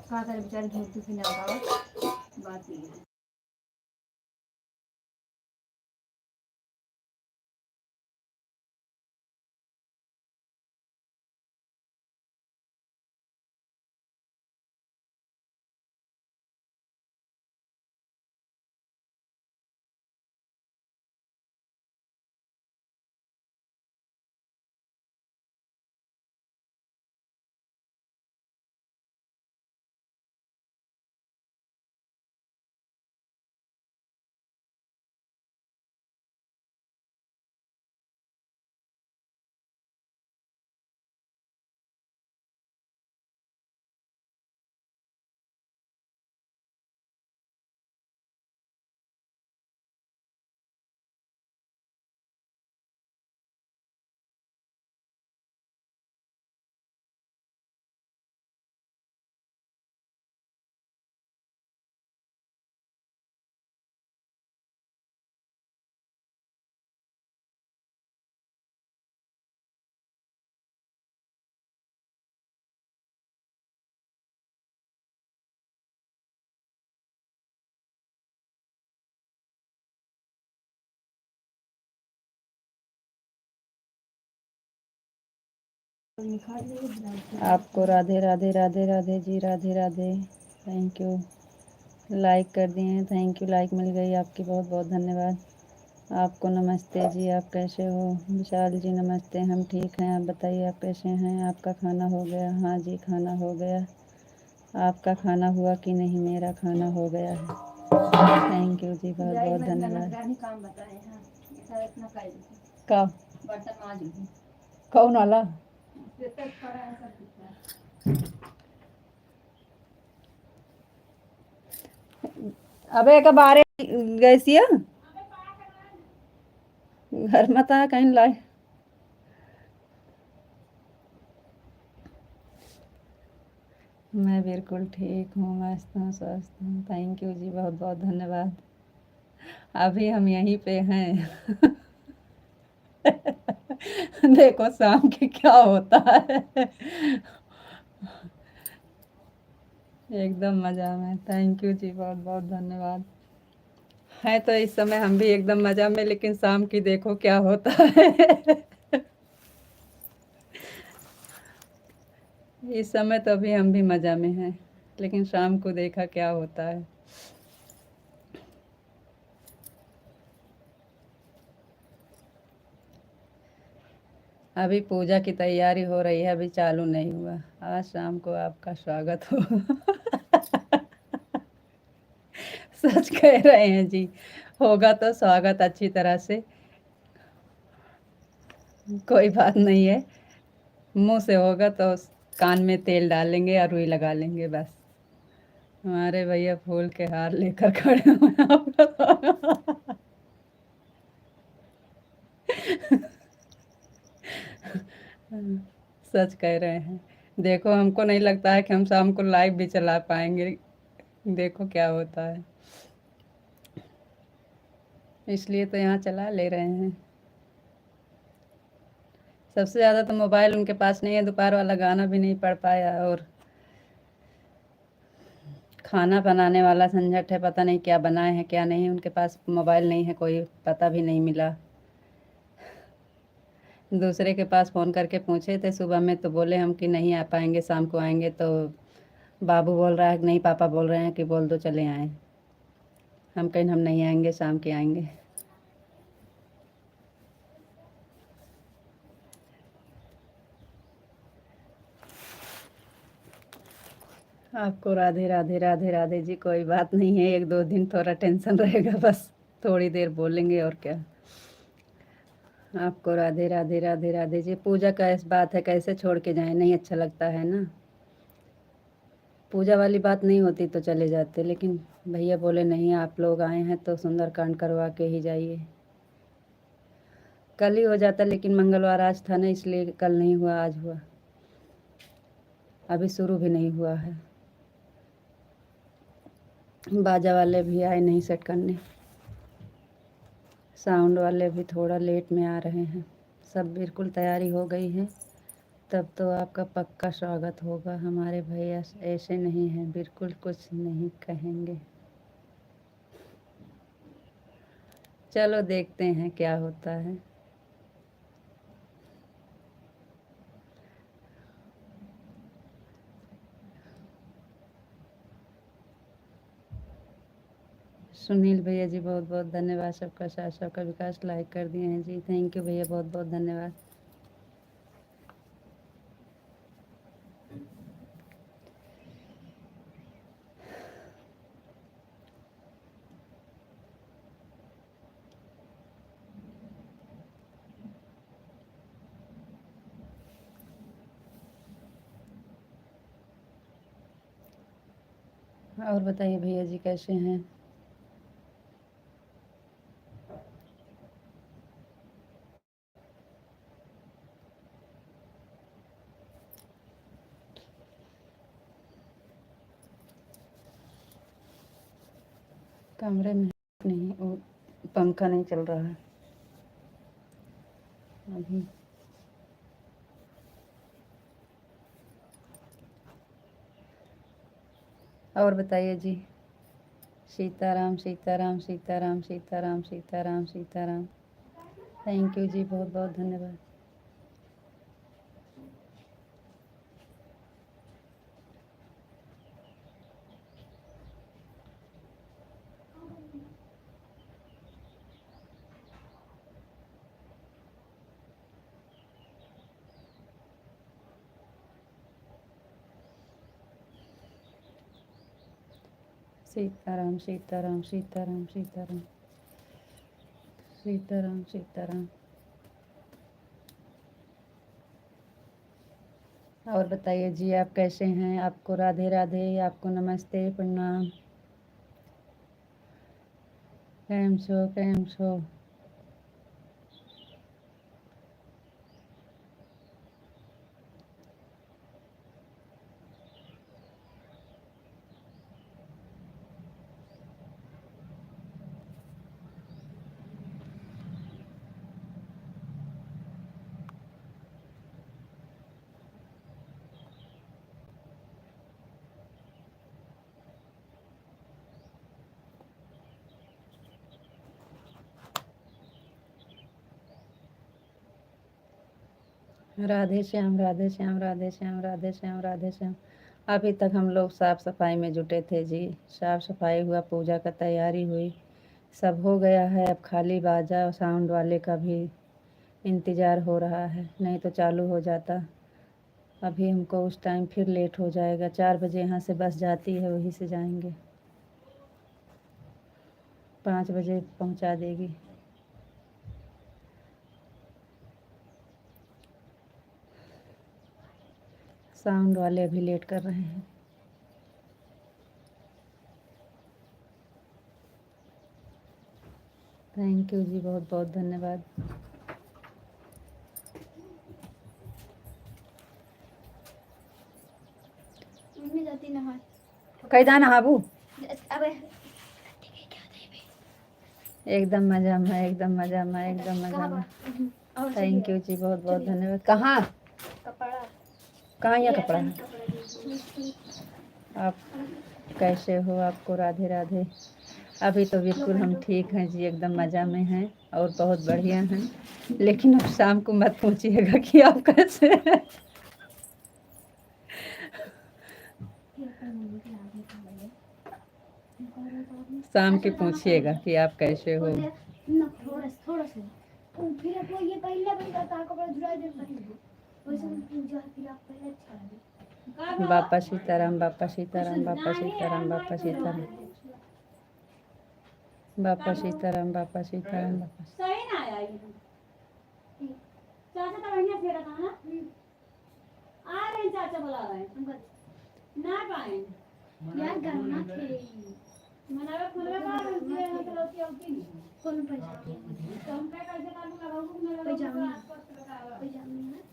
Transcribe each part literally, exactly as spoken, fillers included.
का करे बेचारी, घूमती फिरने का बात ये है। आपको राधे, राधे, राधे, राधे जी, राधे, राधे। Thank you। Like कर दिए हैं, thank you, like मिल गई आपकी, बहुत बहुत धन्यवाद। आपको नमस्ते जी, आप कैसे हो? विशाल जी नमस्ते, हम ठीक हैं, आप बताइए, आप कैसे हैं? आपका खाना हो गया? हाँ जी, खाना हो गया। आपका खाना हुआ कि नहीं? मेरा खाना हो गया है। Thank you जी, बहुत बहुत धन्यवाद। काम बताए हैं, ये सारा इतना कर लीजिए। का? बर्तन माज लीजिए। कौन वाला? ये सब पड़ा है, सब कुछ है। अबे एक बारे गैसिया घर में था कहीं लाए। मैं बिल्कुल ठीक हूँ, मस्त हूँ, स्वस्थ हूँ। Thank you जी, बहुत बहुत धन्यवाद। अभी हम यहीं पे हैं। देखो शाम के क्या होता है। एकदम मजा में। Thank you जी, बहुत बहुत धन्यवाद। हैं तो इस समय हम भी एकदम मजा में, लेकिन शाम की देखो क्या होता है। इस समय तो अभी हम भी मजा में हैं, लेकिन शाम को देखा क्या होता है। अभी पूजा की तैयारी हो रही है, अभी चालू नहीं हुआ। आज शाम को आपका स्वागत हो। सच कह रहे हैं जी, होगा तो स्वागत अच्छी तरह से, कोई बात नहीं है। मुंह से होगा तो कान में तेल डालेंगे और रुई लगा लेंगे बस। हमारे भैया फूल के हार लेकर खड़े हुए हैं। सच कह रहे हैं। देखो, हमको नहीं लगता है कि हम शाम को live भी चला पाएंगे। देखो क्या होता है, इसलिए तो यहाँ चला ले रहे हैं। सबसे ज़्यादा तो मोबाइल उनके पास नहीं है, दोपहर वाला गाना भी नहीं पढ़ पाया और खाना बनाने वाला झंझट है, पता नहीं क्या बनाए हैं क्या नहीं। उनके पास मोबाइल नहीं है, कोई पता भी नहीं मिला। दूसरे के पास फ़ोन करके पूछे थे सुबह में, तो बोले हम कि नहीं आ पाएंगे, शाम को आएंगे। तो बाबू बोल रहा है कि नहीं, पापा बोल रहे हैं कि बोल दो चले आए। हम कहें हम नहीं आएंगे, शाम के आएंगे। आपको राधे राधे, राधे राधे जी। कोई बात नहीं है, एक दो दिन थोड़ा tension रहेगा, बस थोड़ी देर बोलेंगे और क्या। आपको राधे राधे, राधे राधे जी। पूजा का ऐसी बात है, कैसे छोड़ के जाएं, नहीं अच्छा लगता है ना। पूजा वाली बात नहीं होती तो चले जाते, लेकिन भैया बोले नहीं, आप लोग आए हैं तो सुंदरकांड करवा के ही जाइए। कल ही हो जाता, लेकिन मंगलवार आज था ना, इसलिए कल नहीं हुआ, आज हुआ। अभी शुरू भी नहीं हुआ है। बाजा वाले भी आए नहीं set करने, sound वाले भी थोड़ा late में आ रहे हैं। सब बिल्कुल तैयारी हो गई है। तब तो आपका पक्का स्वागत होगा। हमारे भैया ऐसे नहीं हैं, बिल्कुल कुछ नहीं कहेंगे। चलो देखते हैं क्या होता है। सुनील भैया जी, बहुत बहुत धन्यवाद। सबका साथ, सबका विकास like कर दिए हैं जी। Thank you भैया, बहुत बहुत धन्यवाद। और बताइए भैया जी, कैसे हैं? कमरे में नहीं, वो पंखा नहीं चल रहा है अभी। और बताइए जी। सीताराम, सीताराम, सीताराम, सीताराम, सीताराम, सीताराम। Thank you जी, बहुत बहुत धन्यवाद। सीताराम, सीताराम, सीताराम, सीताराम। सीताराम, सीताराम। और बताइए जी, आप कैसे हैं? आपको राधे राधे, आपको नमस्ते, प्रणाम। कैम छो, कैम छो? राधे श्याम, राधे श्याम, राधे श्याम, राधे श्याम, राधे श्याम। अभी तक हम लोग साफ सफाई में जुटे थे जी। साफ सफाई हुआ, पूजा का तैयारी हुई, सब हो गया है। अब खाली बाजा और साउंड वाले का भी इंतजार हो रहा है, नहीं तो चालू हो जाता। अभी हमको उस टाइम फिर लेट हो जाएगा। चार बजे यहाँ से बस जाती है, वहीं से जाएंगे, पाँच बजे पहुँचा देगी। साउंड वाले अभी लेट कर रहे हैं। Thank you जी, बहुत बहुत धन्यवाद। मम्मी जाती नहाए। कई दान हाबू? अबे। एकदम मजा में, एकदम मजा में, एकदम मजा में। Thank you जी, बहुत बहुत धन्यवाद। कहाँ? कपड़ा। कहाँ यहाँ कपड़ा है? आप कैसे हो? आपको राधे राधे। अभी तो बिल्कुल हम ठीक हैं जी, एकदम मजा में हैं और बहुत बढ़िया हैं। लेकिन अब शाम को मत पूछिएगा कि आप कैसे हैं। शाम के पूछिएगा कि आप कैसे हो। बापा सीताराम, बापा सीताराम, बापा सीताराम, बापा सीताराम। बापा सीताराम, बापा सीताराम, बापा सीताराम। सही ना आया ये। चाचा तो बढ़िया फेरा था ना? आ रहे हैं, चाचा बुला रहे हैं। ना पाए। यार, गाना खेले। मनावे, फोनवे का रहे हैं, हम तो लौटी, लौटी नहीं। कौन पैसा? तो हम क्या कैसे कानून लगाऊंगा, मैं लगाऊंगा, पैजामा। आसपास से बताओ। पैजामा है।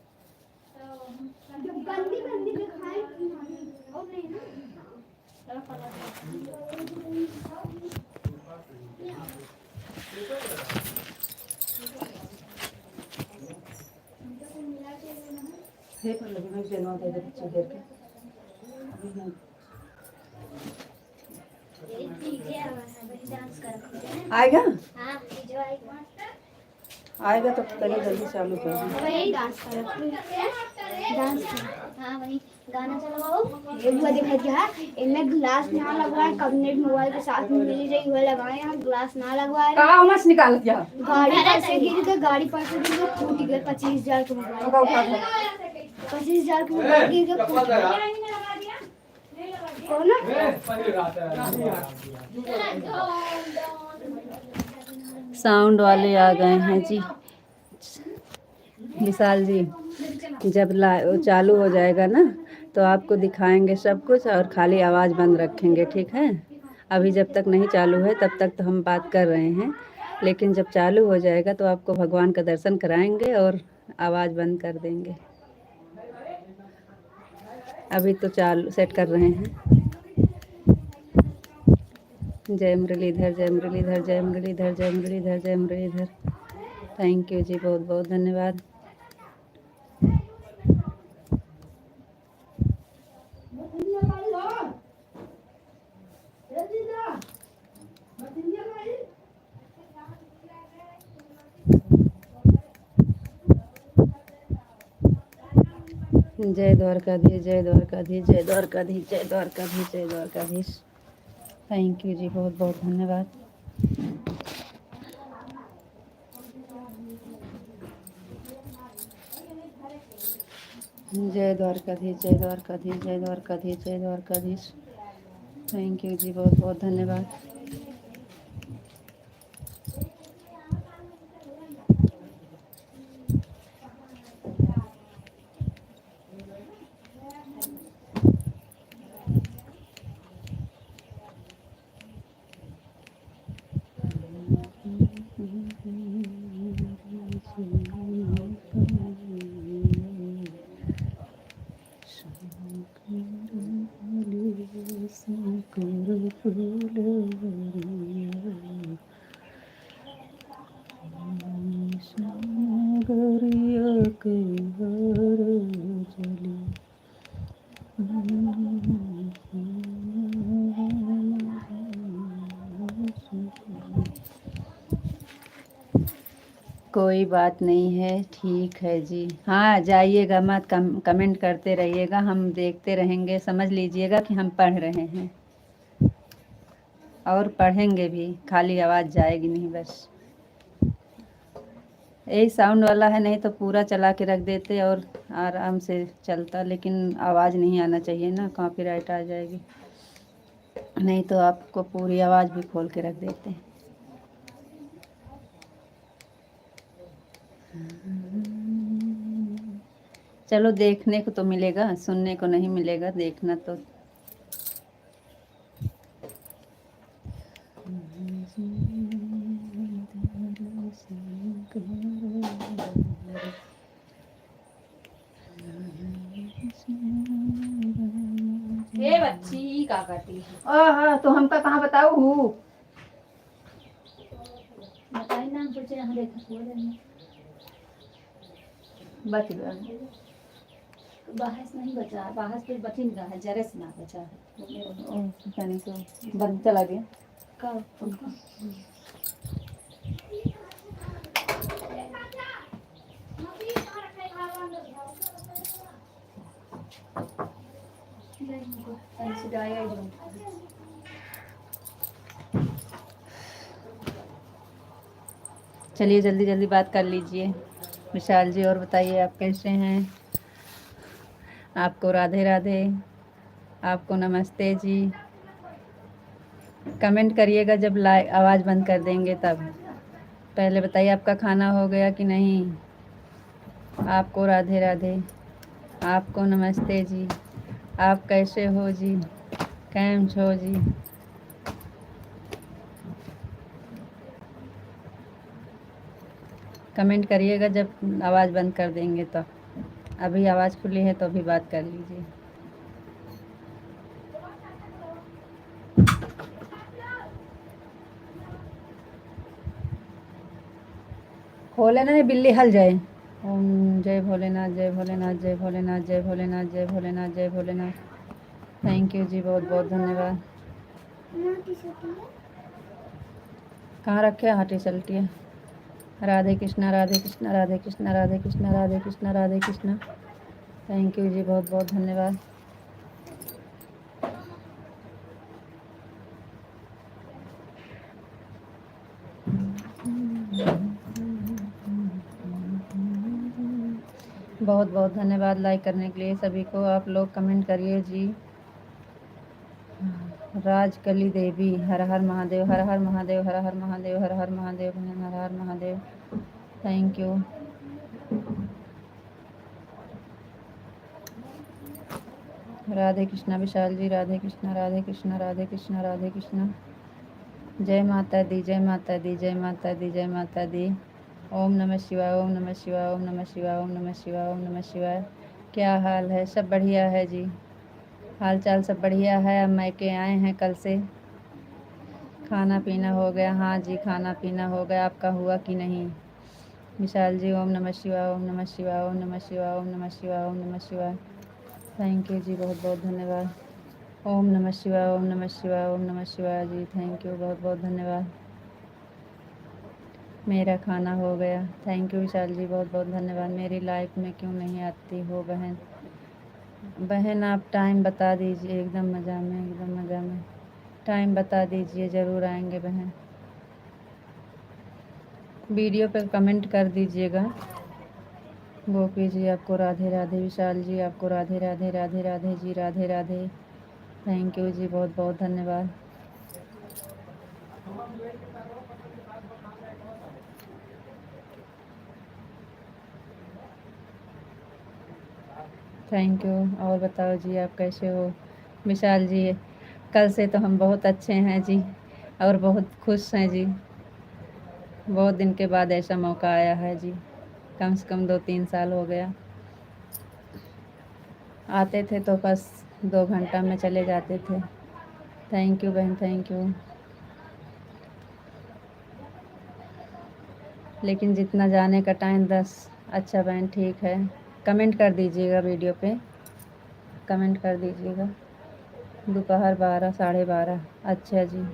तो हम गंदी, गंदी दिखाई, और नहीं ना। आएगा? आएगा तो पहले जल्दी चालू कर दो। वही डांस करो। डांस करो। हाँ, वही गाना चलाओ। ये बुआ दिखा दिया है, इनमें ग्लास ना लगवाए, कब नेट मोबाइल के साथ में मिल रही हुआ लगाए, हम ग्लास ना लगवाए। कहाँ मस निकाल दिया? गाड़ी पर से गिर के, गाड़ी पर से गिर के फूट गए पच्चीस हजार के मोबाइल। उठा, उठा, उठा। पच्चीस हजार के मोबाइल गिर के फूट गए। कौन? साउंड वाले आ गए हैं जी। विशाल जी, जब ला-, वो चालू हो जाएगा ना, तो आपको दिखाएंगे सब कुछ और खाली आवाज़ बंद रखेंगे, ठीक है? अभी जब तक नहीं चालू है, तब तक तो हम बात कर रहे हैं, लेकिन जब चालू हो जाएगा, तो आपको भगवान का दर्शन कराएंगे और आवाज़ बंद कर देंगे। अभी तो चालू सेट कर रहे हैं। जय मुरलीधर, जय मुरलीधर, जय मुरलीधर, जय मुरलीधर, जय मुरलीधर। Thank you जी, बहुत बहुत धन्यवाद। जय द्वारकाधीश, जय द्वारकाधीश, जय द्वारकाधीश, जय द्वारकाधीश, जय द्वारकाधीश। Thank you जी, बहुत बहुत धन्यवाद। जय द्वारकाधीश, जय द्वारकाधीश, जय द्वारकाधीश, जय द्वारकाधीश। Thank you जी, बहुत बहुत धन्यवाद। कोई बात नहीं है, ठीक है जी। हाँ, जाइएगा मत, कम-, comment करते रहिएगा, हम देखते रहेंगे, समझ लीजिएगा कि हम पढ़ रहे हैं और पढ़ेंगे भी, खाली आवाज़ जाएगी नहीं बस। यही साउंड वाला है, नहीं तो पूरा चला के रख देते और आराम से चलता, लेकिन आवाज़ नहीं आना चाहिए ना, कॉपीराइट आ जाएगी, नहीं तो आपको पूरी आवाज़ भी खोल के रख देते। चलो, देखने को तो मिलेगा, सुनने को नहीं मिलेगा, देखना तो। ए बच्ची, का करती है? आहा, तो हमका कहाँ बताऊ हूँ? बताई ना, हम सोचे यहाँ देखा हुआ रहने। बच गया। बहस नहीं बचा, बहस कुछ बचिन रहा है, जरे से ना बचा है। ओ, जाने को बंद चला गया। का? चलिए, जल्दी जल्दी बात कर लीजिए विशाल जी, और बताइए आप कैसे हैं? आपको राधे राधे, आपको नमस्ते जी। Comment करिएगा जब लाइ-, आवाज़ बंद कर देंगे तब। पहले बताइए, आपका खाना हो गया कि नहीं? आपको राधे राधे, आपको नमस्ते जी। आप कैसे हो जी? कैम छो जी? Comment करिएगा जब आवाज़ बंद कर देंगे तो। अभी आवाज़ खुली है तो अभी बात कर लीजिए। खोले ना, बिल्ली हल जाए। ओम जय भोलेनाथ, जय भोलेनाथ, जय भोलेनाथ, जय भोलेनाथ, जय भोलेनाथ, जय भोलेनाथ। Thank you जी, बहुत बहुत धन्यवाद। कहाँ रखे हैं टी शर्ट ये? राधे कृष्णा, राधे कृष्णा, राधे कृष्णा, राधे कृष्णा, राधे कृष्णा। Thank you जी, बहुत बहुत धन्यवाद। बहुत बहुत धन्यवाद like करने के लिए सभी को। आप लोग comment करिए जी। राजकली देवी, हर हर महादेव, हर हर महादेव, हर हर महादेव, हर हर महादेव बहन, हर हर महादेव। Thank you। राधे कृष्णा विशाल जी, राधे कृष्णा, राधे कृष्णा, राधे कृष्णा, राधे कृष्णा। जय माता दी, जय माता दी, जय माता दी, जय माता दी। ओम नमः शिवाय, ओम नमः शिवाय, ओम नमः शिवाय, ओम नमः शिवाय, ओम नमः शिवाय। क्या हाल है? सब बढ़िया है जी, हाल चाल सब बढ़िया है। अब मायके आए हैं कल से, खाना पीना हो गया? हाँ जी, खाना पीना हो गया। आपका हुआ कि नहीं? विशाल जी, ओम नमः शिवाय, ओम नमः शिवाय, ओम नमः शिवाय, ओम नमः शिवाय, ओम नमः शिवाय। Thank you जी, बहुत बहुत धन्यवाद। ओम नमः शिवाय, ओम नमः शिवाय, ओम नमः शिवाय जी, thank you, बहुत बहुत धन्यवाद। मेरा खाना हो गया। Thank you विशाल जी, बहुत बहुत धन्यवाद। मेरी live में क्यों नहीं आती हो बहन? बहन, आप time बता दीजिए। एकदम मज़ा में, एकदम मज़ा में। Time बता दीजिए, ज़रूर आएंगे बहन। Video पे comment कर दीजिएगा। गोपी जी, आपको राधे राधे। विशाल जी, आपको राधे राधे, राधे राधे जी, राधे राधे। Thank you जी, बहुत बहुत धन्यवाद। Thank you। और बताओ जी, आप कैसे हो? विशाल जी, कल से तो हम बहुत अच्छे हैं जी, और बहुत खुश हैं जी। बहुत दिन के बाद ऐसा मौका आया है जी, कम से कम दो तीन साल हो गया। आते थे तो बस दो घंटा में चले जाते थे। Thank you बहन, thank you। लेकिन जितना जाने का time दस। अच्छा बहन, ठीक है, comment कर दीजिएगा video पे, comment कर दीजिएगा। दोपहर बारह, साढ़े बारह। अच्छा जी,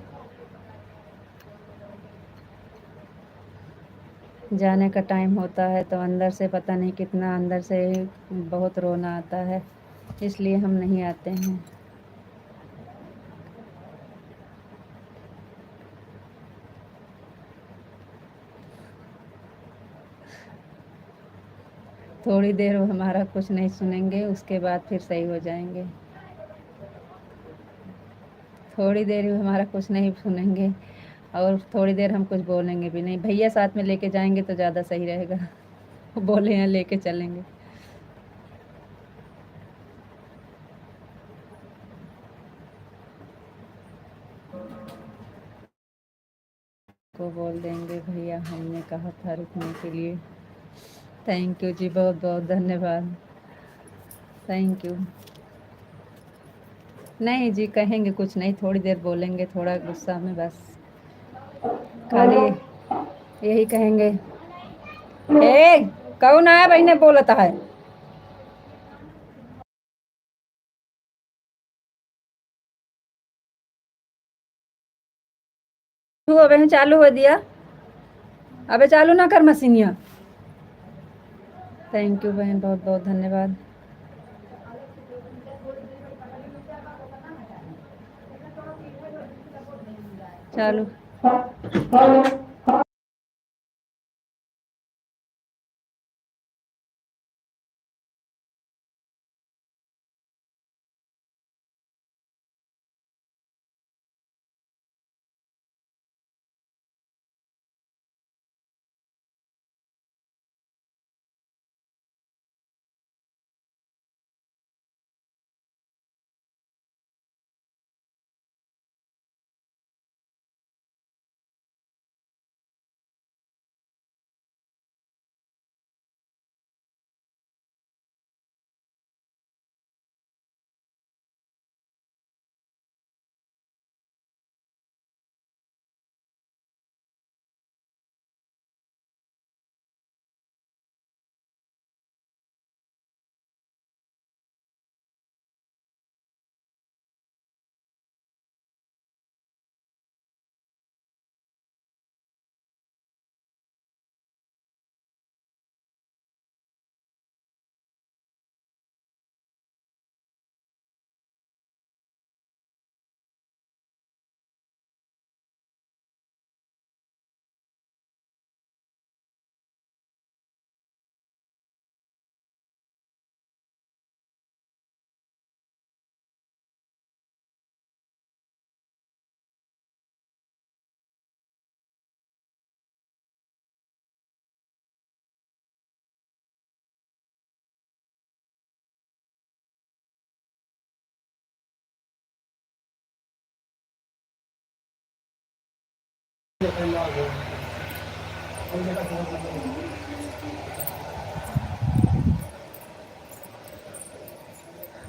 जाने का time होता है तो अंदर से पता नहीं कितना, अंदर से ही बहुत रोना आता है, इसलिए हम नहीं आते हैं। थोड़ी देर वो हमारा कुछ नहीं सुनेंगे, उसके बाद फिर सही हो जाएंगे। थोड़ी देर वो हमारा कुछ नहीं सुनेंगे और थोड़ी देर हम कुछ बोलेंगे भी नहीं। भैया साथ में लेके जाएंगे तो ज़्यादा सही रहेगा। बोले हैं, लेके चलेंगे। को बोल देंगे, भैया हमने कहा था रुकने के लिए। Thank you जी, बहुत बहुत धन्यवाद। Thank you। नहीं जी, कहेंगे कुछ नहीं, थोड़ी देर बोलेंगे, थोड़ा गुस्सा में बस, खाली यही कहेंगे। ए, कौन आया बहिने बोलता है? तू अबे चालू हो दिया, अबे चालू ना कर मशीनिया। Thank you बहन, बहुत बहुत धन्यवाद। चालू।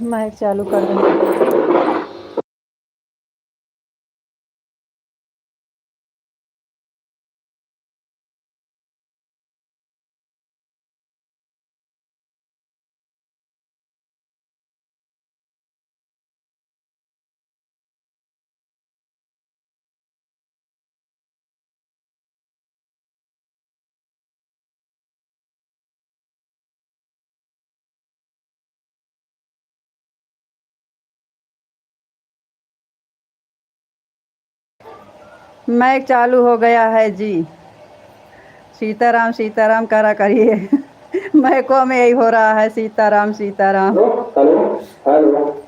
माइक चालू कर दे। माइक चालू हो गया है जी। सीताराम, सीताराम करा करिए। माइको में यही हो रहा है, Sitaram, Sitaram. Hello, hello, hello.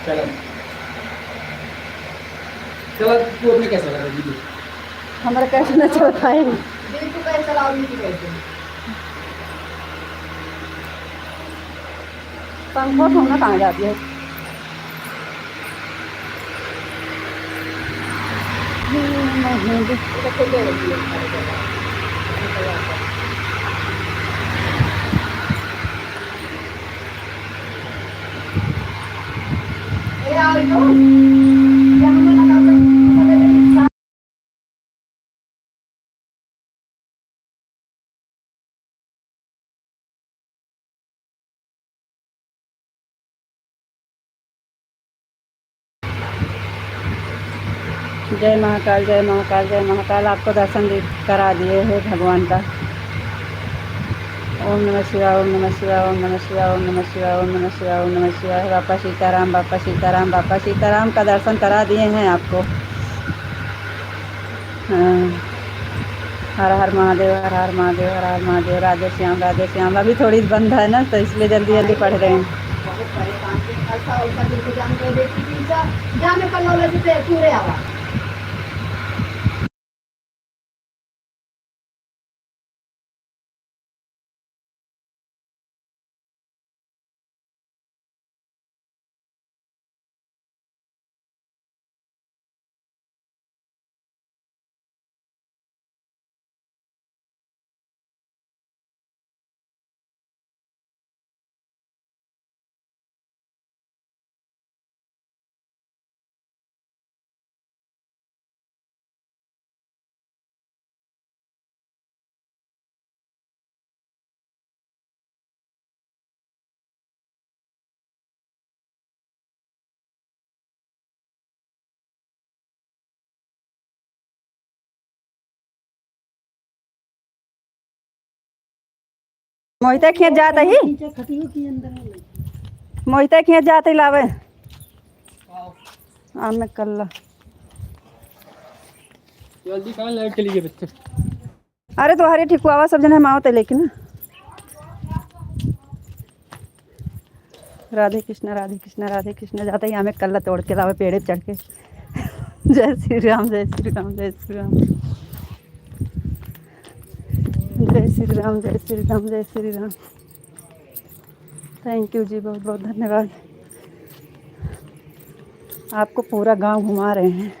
चला। चला, तू अपने कैसे लगा दीदी? हमारा कैसे ना चल पाए? दीदी, तू कैसे चलाओ, दीदी, कैसे? पंखा थोड़ा ना कहाँ जाती है। जय महाकाल, जय महाकाल, जय महाकाल। आपको दर्शन दे, करा दिए हैं भगवान का। ओम नमः शिवाय, ओम नमः शिवाय, ओम नमः शिवाय, ओम नमः शिवाय, ओम नमः शिवाय, ओम नमः शिवाय। बापा सीताराम, बापा सीताराम, बापा सीताराम का दर्शन करा दिए हैं आपको। हाँ। हर हर महादेव, हर हर महादेव, हर हर महादेव। राधे श्याम, राधे श्याम। अभी थोड़ी बंद है ना, तो इसलिए जल्दी जल्दी पढ़ रहे हैं। बहुत परेशान थे, ऐसा वैसा बिल्कुल जान गए, देखी थी इनका, जाने का नॉलेज थे, पूरे आवा। मोहिते खेत जात ही। मोहिते खेत जात ही लावे। आम में कल्ला। जल्दी कहाँ लाइट चली गई बच्चे? अरे तोहरे ठिकुआवा सब जने हम आवत है लेकिन। राधे कृष्णा, राधे कृष्णा, राधे कृष्णा। जाता ही हमें कल्ला तोड़ के लावे पेड़े पे चढ़ के। जय श्री राम, जय श्री राम, जय श्री राम। जय श्री राम, जय श्री राम, जय श्री राम। Thank you जी, बहुत बहुत धन्यवाद। आपको पूरा गांव घुमा रहे हैं।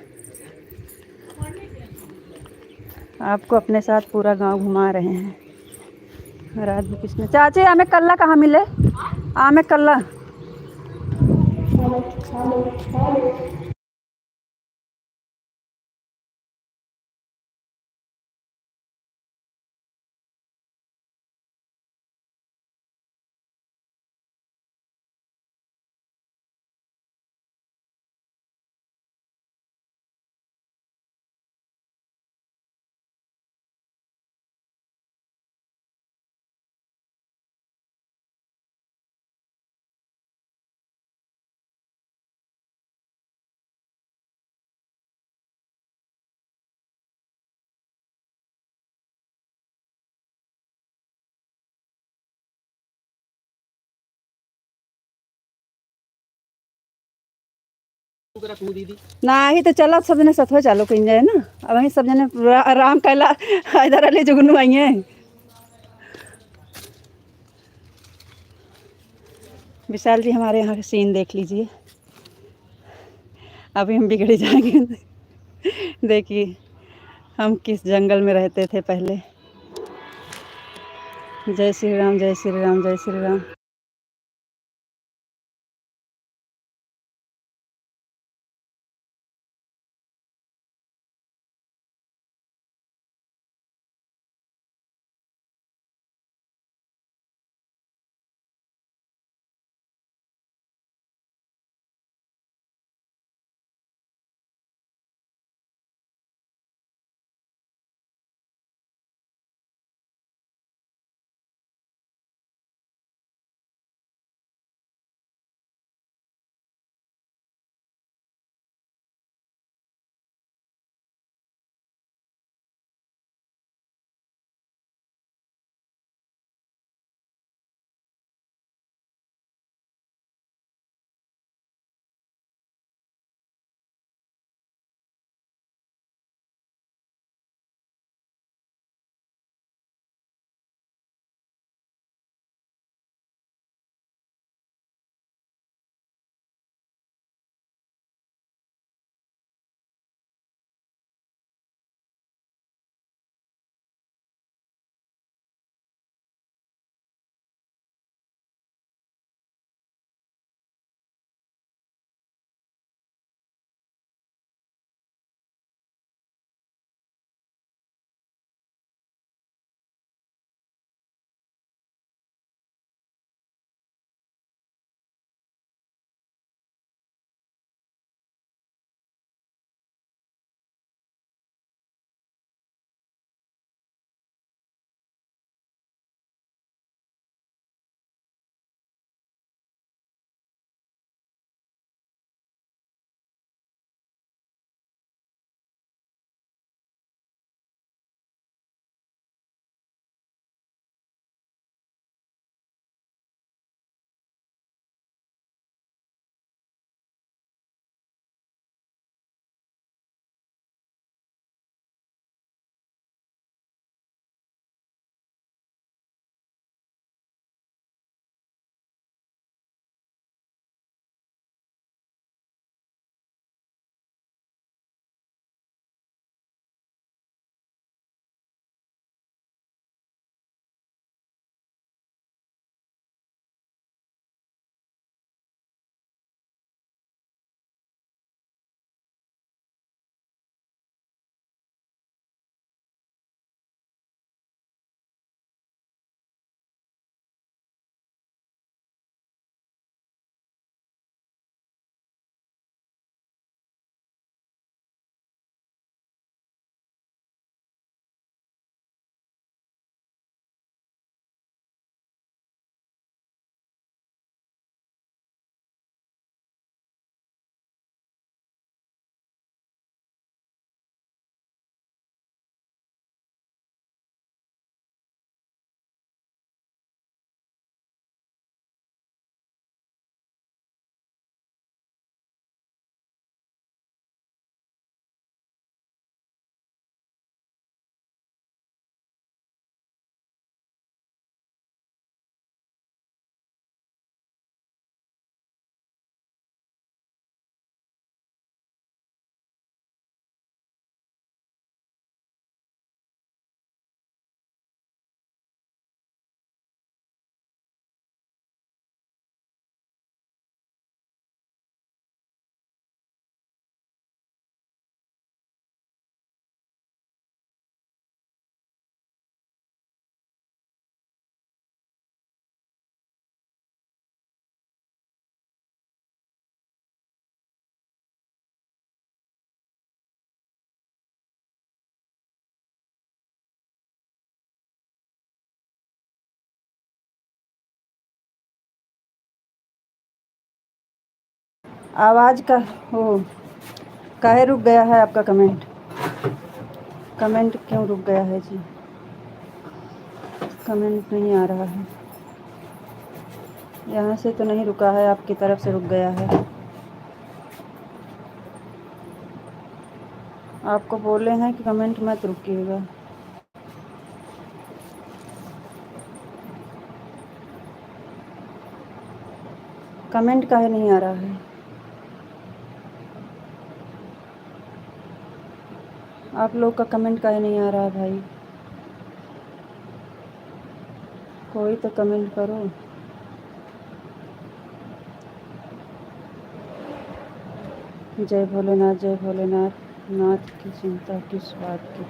आपको अपने साथ पूरा गांव घुमा रहे हैं। राधे कृष्ण। चाची, आमे कल्ला कहाँ मिले? आमे कल्ला। नाही तो चलत सब जने सथवे चालू कइल जाए ना। अब वहीं सब जने रा-, राम कैला हैदर अली जुगनू आई हैं। विशाल जी, हमारे यहाँ का सीन देख लीजिए, अभी हम बिगड़ जाएंगे। देखिए, हम किस जंगल में रहते थे पहले। जय श्री राम, जय श्री राम, जय श्री राम। आवाज़ का, ओ, काहे रुक गया है आपका कमेंट? कमेंट क्यों रुक गया है जी? कमेंट नहीं आ रहा है। यहाँ से तो नहीं रुका है, आपकी तरफ से रुक गया है। आपको बोले हैं कि कमेंट मत रुकिएगा। कमेंट काहे नहीं आ रहा है? आप लोग का कमेंट काहे नहीं आ रहा है भाई? कोई तो कमेंट करो। जय भोलेनाथ, जय भोलेनाथ, नाथ की चिंता किस बात की।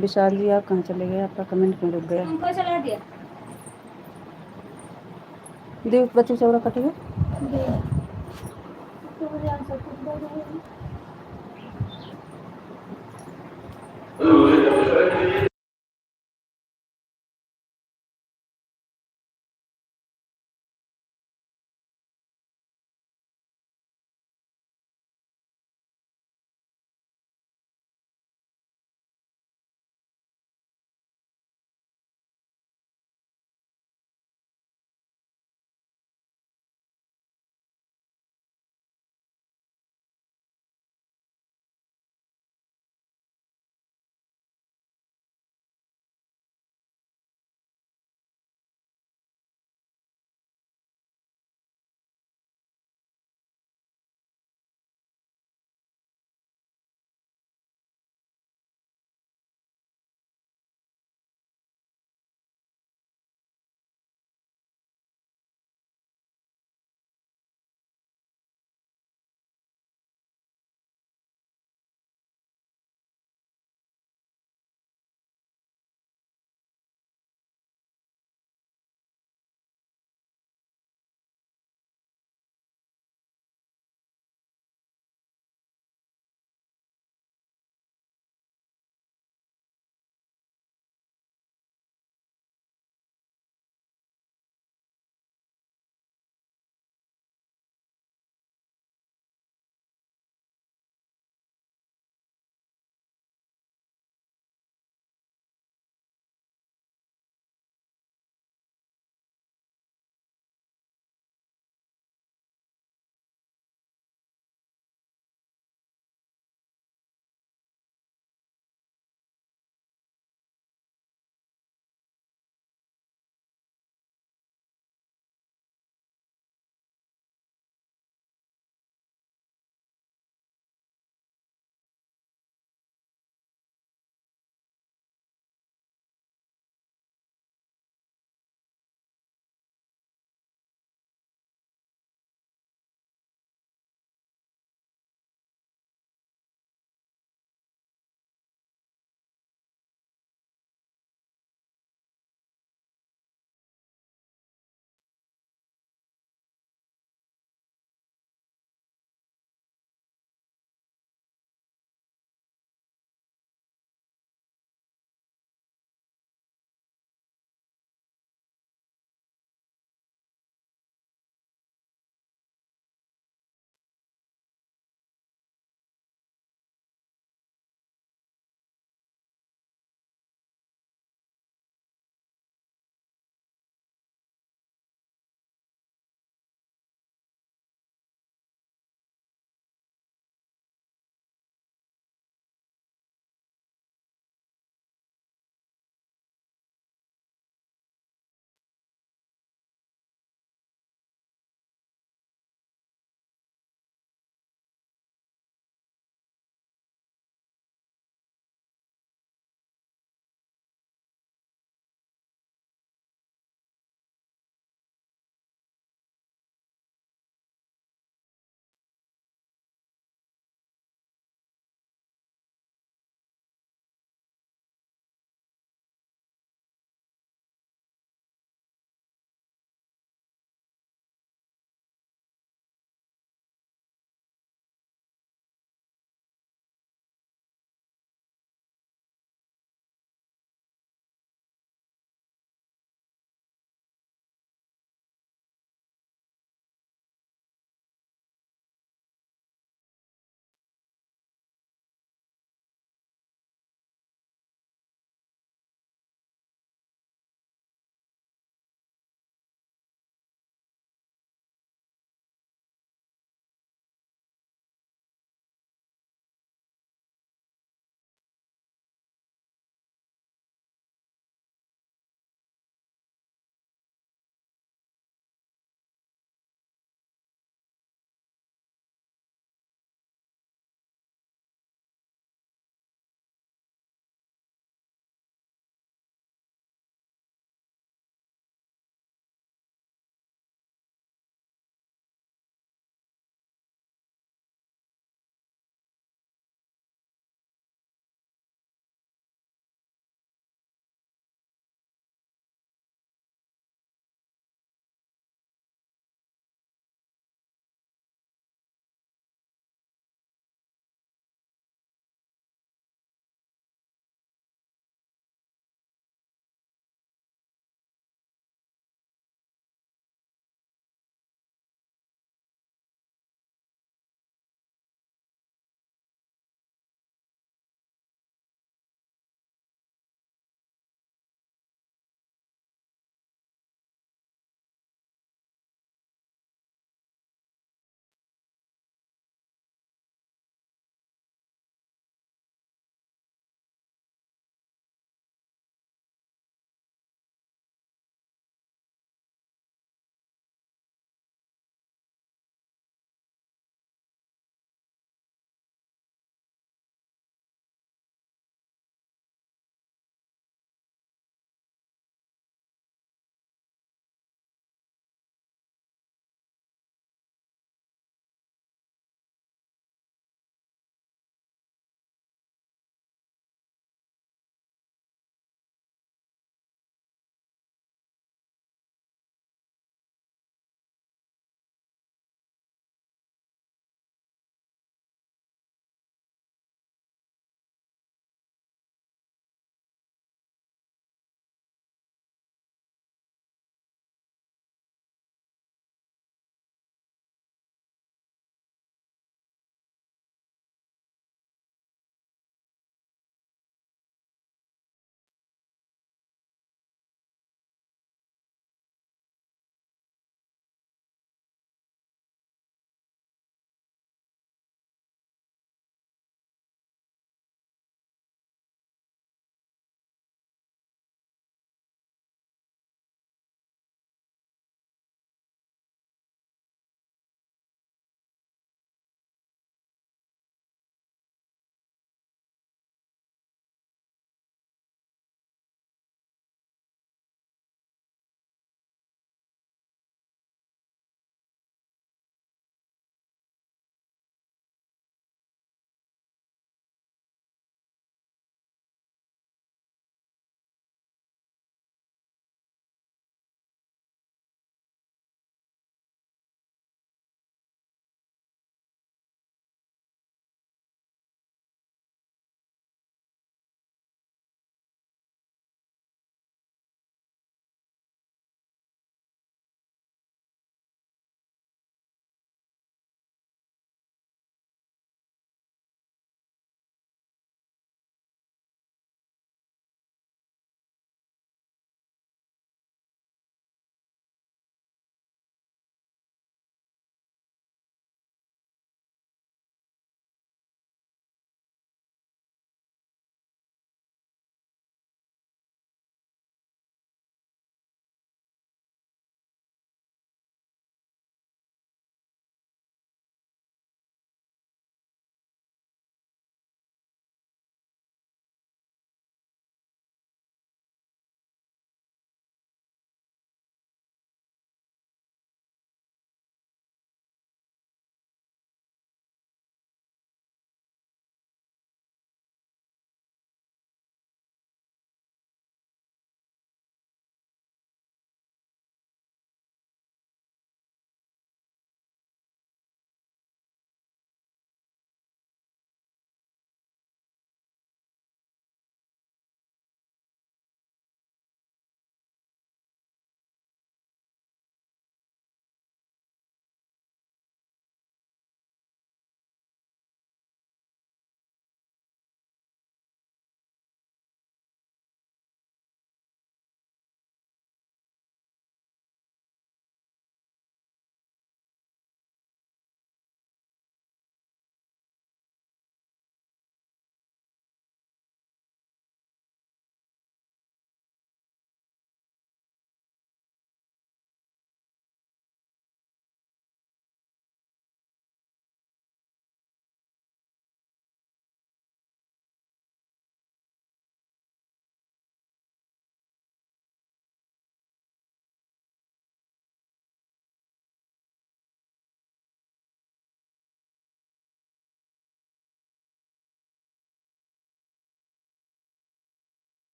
विशाल जी, आप कहाँ चले गए? आपका कमेंट क्यों रुक गया? हमको चला दिया। दे बच्चे चौरा कटेगा।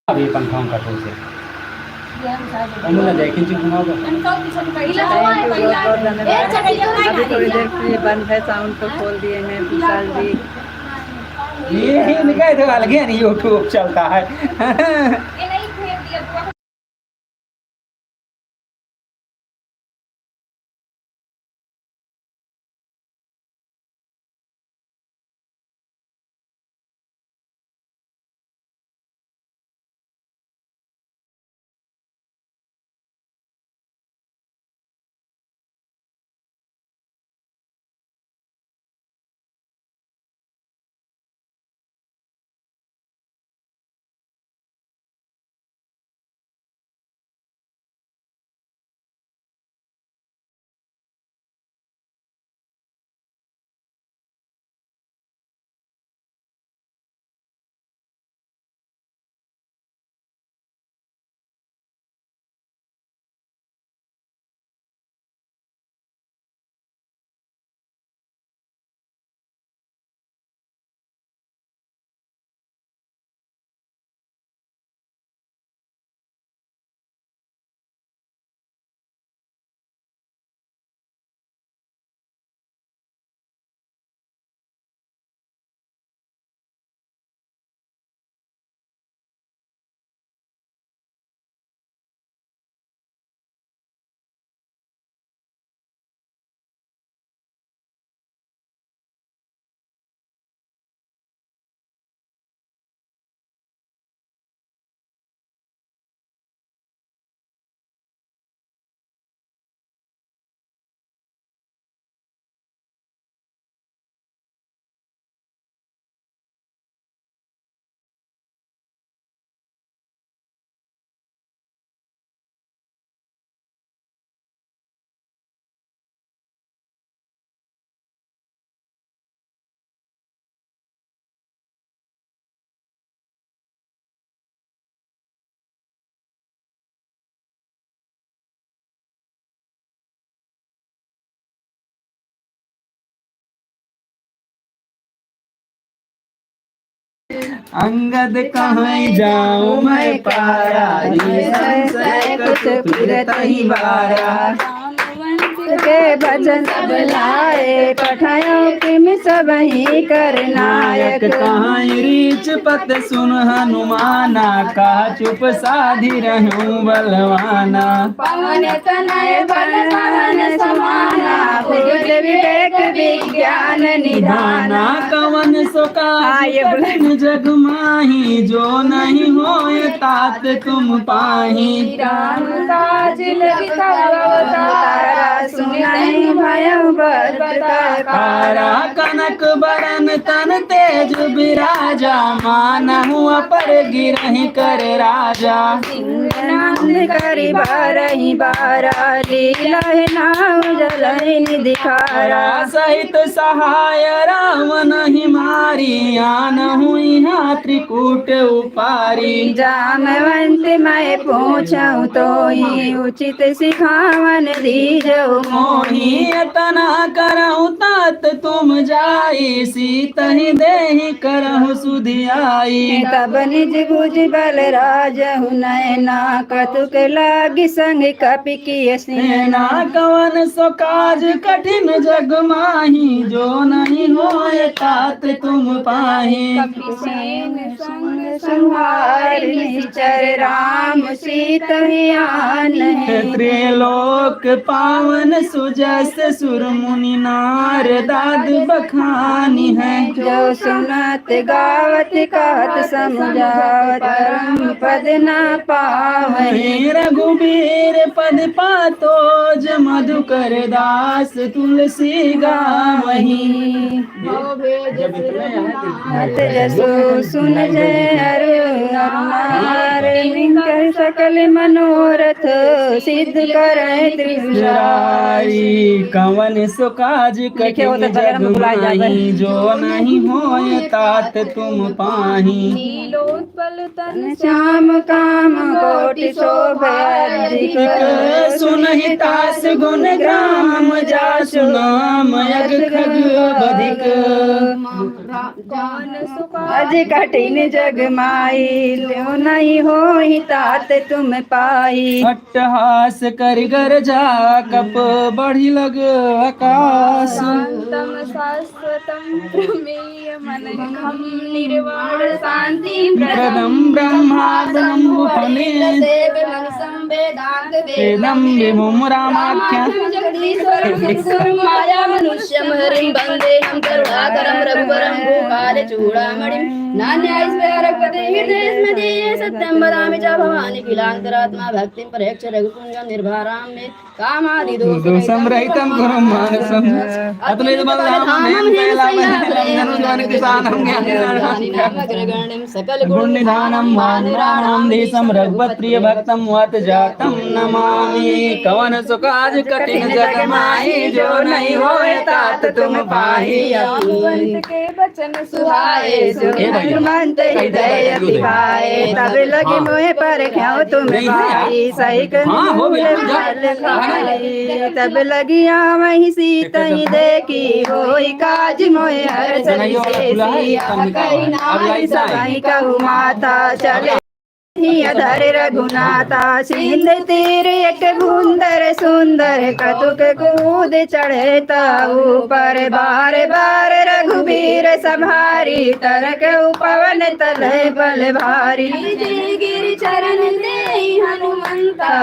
अभी पंखा उंखा खोल के। हम ना जाए, खींची घुमा दो। Thank you, बहुत बहुत धन्यवाद। अभी थोड़ी देर के लिए बंद है, sound को खोल दिए हैं विशाल जी। ये, ये इनका इधर अलग ही YouTube चलता है। अंगद कहाँ जाऊँ मैं पारा, ये संशय कुछ फिरत ही बारा। के वचन सब लाए, पठायो किम सबही कर नायक। नायक कहाँ रीछ पत सुन हनुमाना, कहा चुप साधि रहूं बलवाना। पवन तनय बल सहन समाना, बुद्ध विवेक विज्ञान निधाना। निधाना कवन सो काज हाँ, ये बोला। कठिन जग माही, जो नहीं होय तात तुम पाही। राम काज लगी तब अवतारा, सुनहि भयउ बत पारा। कनक बरन तन तेज बिराजा, मानहु अपर गिरहि कर राजा। नंद करि बारहि बारा, लीलहि नाउ जलहि निधि खारा। सहित सहाय रावनहि मारी, आनहु इहाँ त्रिकूट उपारी। जामवंत मैं पूछउँ तोहि, उचित सिखावन दीजउ मोहि। मोहि। एतना करहु तात तुम जाई, सीतहि देहि करहु सुधि आई। तब निज भुज बल राजहु नयना, कतुक लागि संग कपि किय सेना। सेना कवन सो काज कठिन जग माही, जो नहीं होय तात तुम पाही। कपि सेन संग संहारि निशिचर, राम सीतहि आनहिं। त्रिलोक पावन सुजस सुर मुनि नारदादि बखानिहैं। जो सुनत गावत कहत समुझावत, परम पद न पावहिं। रघुबीर पद पातोज मधुकर दास तुलसी गावहिं। अत जसु सुन जय अरु हनुमान, निंकर सकल मनोरथ सिद्ध करइ त्रिपुरारी। कवन सो काज लिखे हो तो कठिन बगल में जग बुलाए जावे। माही, जो नहीं होय तात तुम पाही। नीलोत्पल तन श्याम काम कोटि शोभा अधिक। सुनहि तास गुन ग्राम जासु नाम यग खग बधिक। राम, राम, कवन सुख आज कठिन जग माही, जो नहीं होई तात तुम पाही। अट्टहास करि गरजा कप बढ़ि लग आकास। शांतम शाश्वतम प्रमेय मनघम निर्वाण शांति प्रदम ब्रह्मादम फले सेव मनसम वेदांत वेदम विभुम रामाख्या। जगदीश्वरम सद्गुरुम माया मनुष्यम हरिम वंदेहम करुणाकरम रघुवरम भूपाल चूड़ामणिम। नान्यायस्व आरक्पते हृदयस्व मदीये सत्यम वदामि च भवानि अखिलांतरात्मा भक्तिम परेक्ष रघुकुंजम निर्भराम मे कामादि दोषम रहितम कुरु मानसम। अतुलित बल धामम हिम शैलाम जनु जन किसानम ज्ञानी नाम अग्रगण्यम सकल गुण निधानम वानराणाम देशम रघुपत प्रिय भक्तम वात जातम नमामि। कवन सुख आज कठिन जग माही, जो नहीं होए तात तुम पाही। हनुमंत के वचन सुहाए, सुन ए भाई, हनुमंत हृदय अति भाए। तब लगी हाँ। मोहे परख्यो तुम नहीं है यार। भाई, सहिक हाँ, हो गया। मूल फल खाई। तब लगी आवहीं सीतहि देखि, होई काज मोहे हरष सुनाइयो, विशेष। खुला है, यह कम कही अब नाहीं लाइट आए। सबहि कहु माता, चले ही अधर रघुनाथा। सिंध तीर एक भूंधर सुंदर, कतुक कूद चढ़े ता ऊपर। बार बार रघुबीर सँभारि, तरक उपवन तलय बल भारी। गिरि चरण देहि हनुमंता,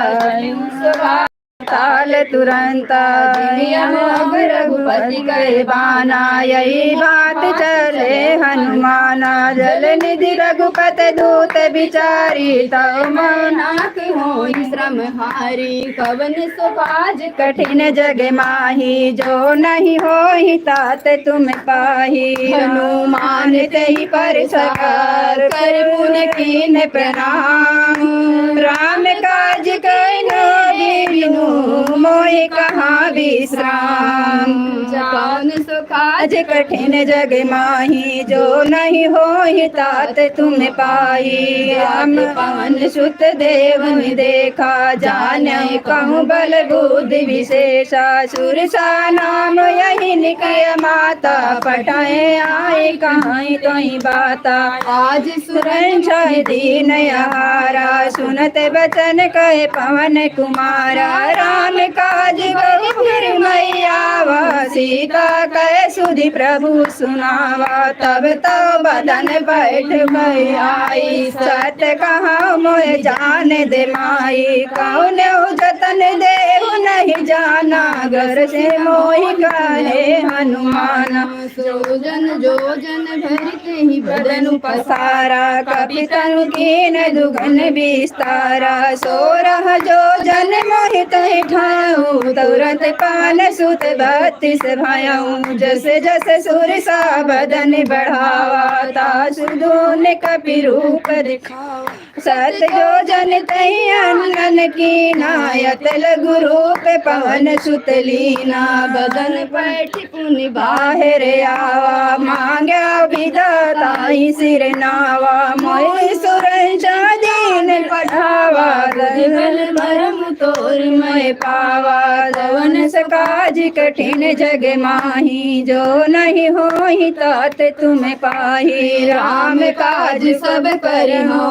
ताल तुरंता। जिमि अमोघ रघुपति कहि बाना, यही बात चले हनुमाना। जल निधि रघुपति दूत बिचारी, तव मनाक होई श्रम हारी। कवन सुख आज कठिन जग माही, जो नहीं होई तात तुम पाही। हनुमान तेहि पर सवार, कर पुनि कीन्ह प्रणाम। राम काज कहिनो बिनु, मोहि कहाँ विश्राम। कवन सुख आज कठिन जग माही, जो नहीं होई तात तुम पाही। राम पवन सुत देव देखा, जाने कहूँ बल बुद्धि विशेषा। सुरसा नाम यही निकय माता, पठय आए कहई तोहि बाता। आज सुरंझा दीन अहारा, सुनत बचन कहे पवन कुमारा। राम काज बहु फिर मई आवा, सीता कहे सुधि प्रभु सुनावा। तब तो बदन बैठ भई आई, सत कहउँ मोहि जान दे माई। कउन जतन देहु नहीं जाना, घर से मोहि कहे हनुमाना। जो जन जो जन भरि तेहि बदनु पसारा, कपि तनु कीन्ह दुगुन विस्तारा। सोरह जो जन मोहि तहि ठाउँ, तुरत पवन सुत बत्तीस भयउँ। जस जस सुरसा बदन बढ़ावा, तासु दून कपि रूप दिखावा। सत जो जन तहि अनन कीना, अति लघु रूप पवन सुत लीना। बदन बैठि पुनि बाहिर आवा, मांग्या बिदा ताहि सिर नावा। मोहि सुरंझा दीन पठावा, तहि बल मरम तोर मय पावा। कवन सुख आज कठिन जग माही, जो नहीं होई तात तुम पाही। राम काज सब करिहो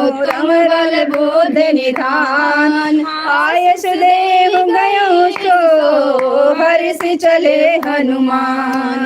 उत्तम बल बुद्धि निधान। आयस देहु गयो सो हर्षि चले हनुमान।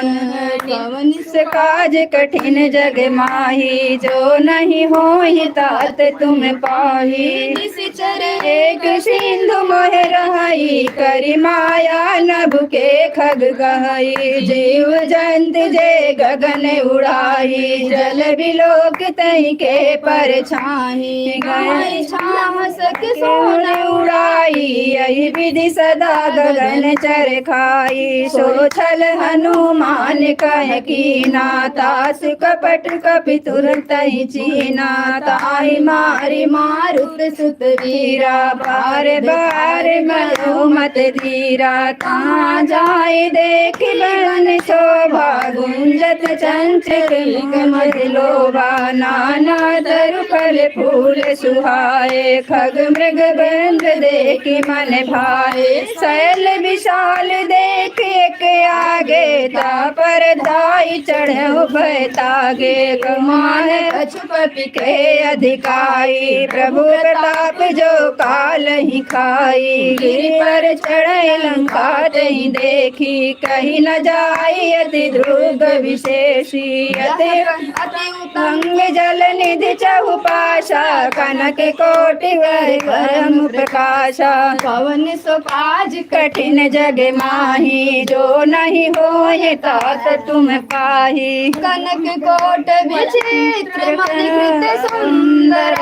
कवन सुख आज कठिन जग माही, जो नहीं होई तात तुम पाही। निशिचर एक सिंधु मोहि रहई, करि माया नभ के खग गहई। जीव जंत जे गगन उड़ाई, जल बिलोक तहि के परछाई। गए छाह सक सोन उड़ाई, यहि विधि सदा गगन चर खाई। सो छल हनुमान कह कीना, तासु कपट कपि तुरतहि चीना। ताहि मारि मारुत सुत वीरा, बार बार मरो मत धीरा। कहाँ जाइ देखि वन शोभा, गुंजत चंचल मधु लोभा। नाना तरु फल फूल सुहाए, खग मृग बेंद देखि मन भाए। शैल विशाल देखि एक आगे, ता पर ताई चढ़ेउ बैतागे। मान कछु पपि के अधिकाई, प्रभु प्रताप जो कालहि खाई। गिरि पर चढ़े लंका तहि देखि, कहि न जाई अति दुर्ग विशेषी। अति अति उत्तंग जल निधि चहुपासा, कनक कोटि वह करम प्रकासा। कवन सो काज कठिन जग माही, जो नहीं होय तात तुम पाही। कनक कोट विचित्र मणि कृत सुंदर,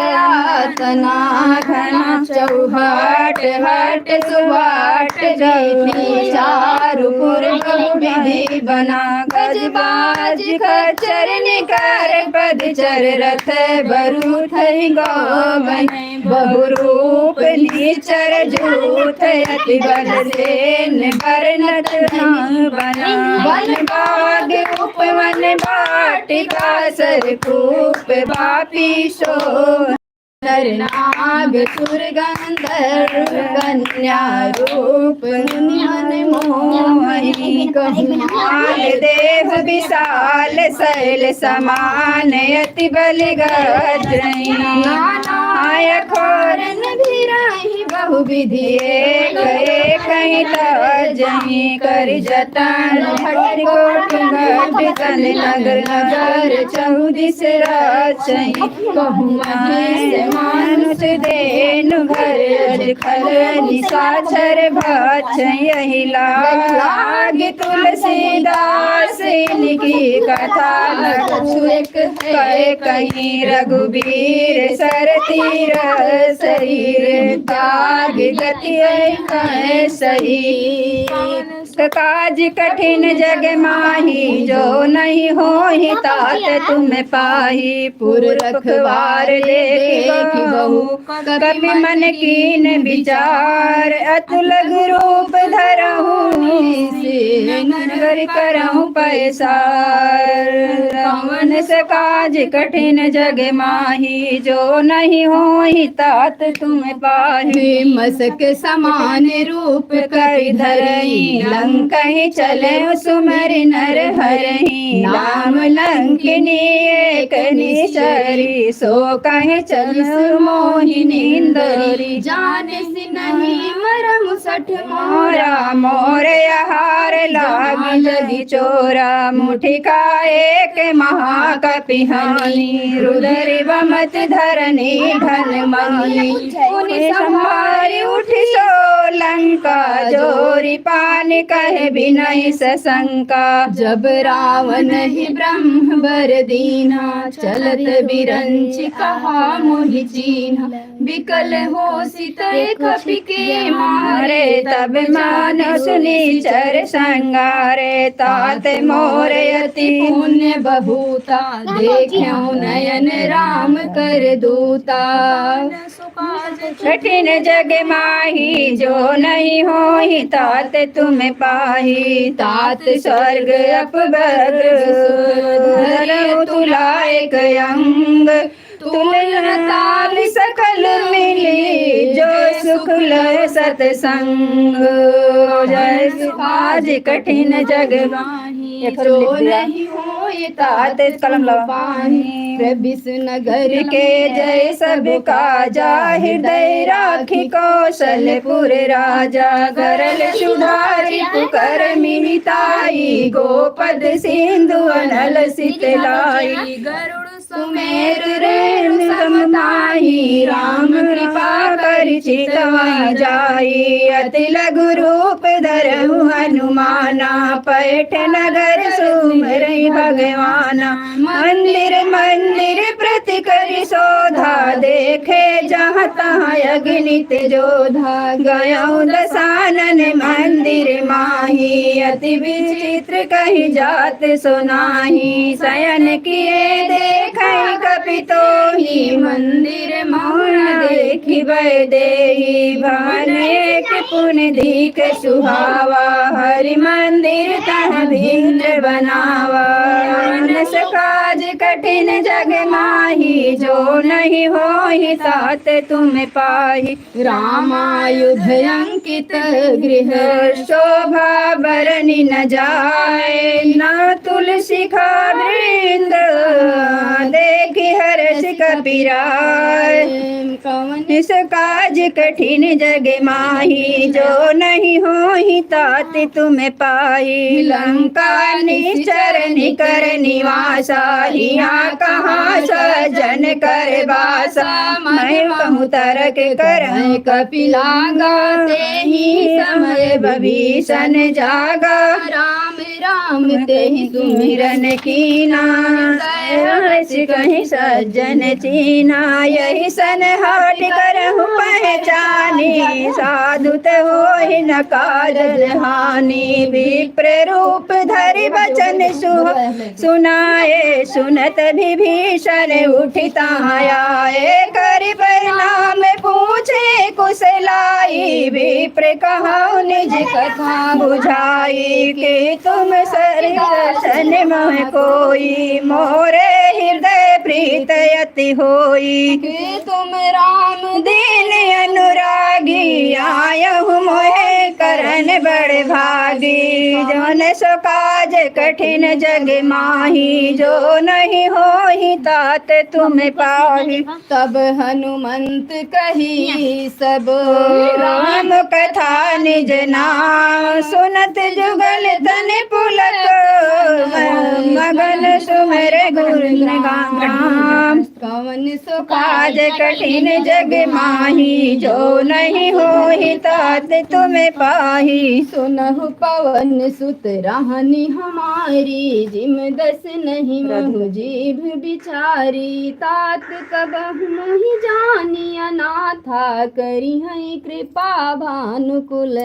अतना घना चौहट हट सुवाट वीथी, चारु पुर बहु विधि बना। गज बाज खच्चर निकर पदचर, रथ बरूथ गो गहे। बहुरूप निचर जूथ, अति बल सेन बरनत नाम बना। वन बाग उपवन बाटिका, सरकूप बापी सो। नर नाग सुर गंधर्व कन्या रूप मुनि मन मोहनी। कहूँ माल देह विशाल शैल समान, अति बल गरजहीं। नाना अखोरन भिराही बहु विधि एक एकहि तजहीं। करि जतन भट कोटि गट जन नगर नगर चहुदिस रचहीं। कहूँ महेश मानुष धेनु घर अज खल निसाचर भचहीं। यहि लाग तुलसीदास इनकी कथा न कछु एक कहे कहीं। रघुबीर सरतीर सरीर त्याग गति कहे सही। काज कठिन जग माही, जो नहीं होहि तात तुम पाही। पुर रखवार देखि बहु कपि मन कीन विचार। अतुलग रूप धरहु नगर करहु पैसार। कवन स काज कठिन जग माही, जो नहीं होहि तात तुम पाही। मसक समान रूप करि धरहीं, लंकहि चले सुमरि नर हरहीं। नाम लंकिनी एक निश्चरी, सो कहि चलि मोहिनी इंदरी। जानसि नहीं मरम सठ मोरा, मोर आहार लाग लगी चोरा। मुठिका एक महाकपि हानि, रुधिर वमत धरनी धन मनि। पुनि सम्हारि उठि सो लंका, जोरि पानि कहे बिनहि सशंका। जब रावनहि ब्रह्म बर दीन्हा, चलत बिरंचि कहा मोहि चीन्हा। बिकल होसि तय कपिके मारे, तब मानसु निचर संगारे। तात मोर अति पुण्य बहुता, देखेउ नयन राम कर दूता। कठिन जग माही, जो नहीं होहि तात तुम पाही। तात स्वर्ग अपवर्ग सुख, धरहु तुला एक अंग। तुम न ताल सकल मिली, जो सुख लह सतसंग। जय सु-, आज कठिन जग माही, एक ठो लिख दिया। जो नहीं होय तात कलम लावा। पाही। प्रबिस नगर के जय सब काजा, हृदय राखि कौशलपुर राजा। गरल सुधारि कुकरमि मिताई, गोपद सिंधु अनल सित लाई। गरुड़ सुमेरु रेणु सम ताही, राम कृपा करि चितवा जाई। अति लघु रूप धरहु हनुमाना, पैठ नगर सुमिरहि भगवाना। मंदिर मंदिर प्रति करि शोधा, देखे जहाँ तहाँ अगणित जोधा। गयउ दसानन मंदिर माही, अति विचित्र कहि जात सो नाहीं। शयन किए देखइ कपि तोही, मंदिर महुँ न देखि वैदेही। भवन एक पुनि दीख सुहावा, हरि मंदिर तह भिन्न बनावा। मानस काज कठिन जग माही, जो नहीं होहि तात तुम पाही। रामायुध अंकित गृह, शोभा बरन न जाए। ना तुलसी का वृंद देखि हर्ष कपि राय। कवन इस काज कठिन जग माही, जो नहीं होहि तात तुम पाही। लंका निश्चर निकर निवासा, हियाँ कहाँ सज्जन कर बासा। मैं कहूँ तरक करहु कपि लागा, तेहि समय विभीषण जागा। राम राम तेहि सुमिरन कीना, हर्ष कहि सज्जन चीन्हा। यहि सन हाट करहु पहचानी, साधु त होहि न काज हानि। विप्र रूप धरि बचन सुह सुनाए, सुनत विभीषण उठि तहाँ आए। करि प्रणाम पूछे कुशलाई, विप्र कहउ निज कथा बुझाई। कि तुम सरिदर्शन मह कोई, मोरे हृदय प्रीत अति होई। कि तुम राम दीन अनुरागी, आयहु मोहे करन बड़ भागी। जौन सो काज कठिन जग माही, जो नहीं होहि तात तुम पाही। तब हनुमंत कही सब राम कथा निज नाम, सुनत जुगल तन पुलक, मगन सुमिर गुण गाम। कवन सो काज कठिन जग माही, जो नहीं होहि तात तुम पाही। सुनहु पवन सुत रहनि हमारी, जिम दस नहीं महु जीभ बिचारी। तात कबहु मोहि जानि अनाथा, करिहैं कृपा भानु कुल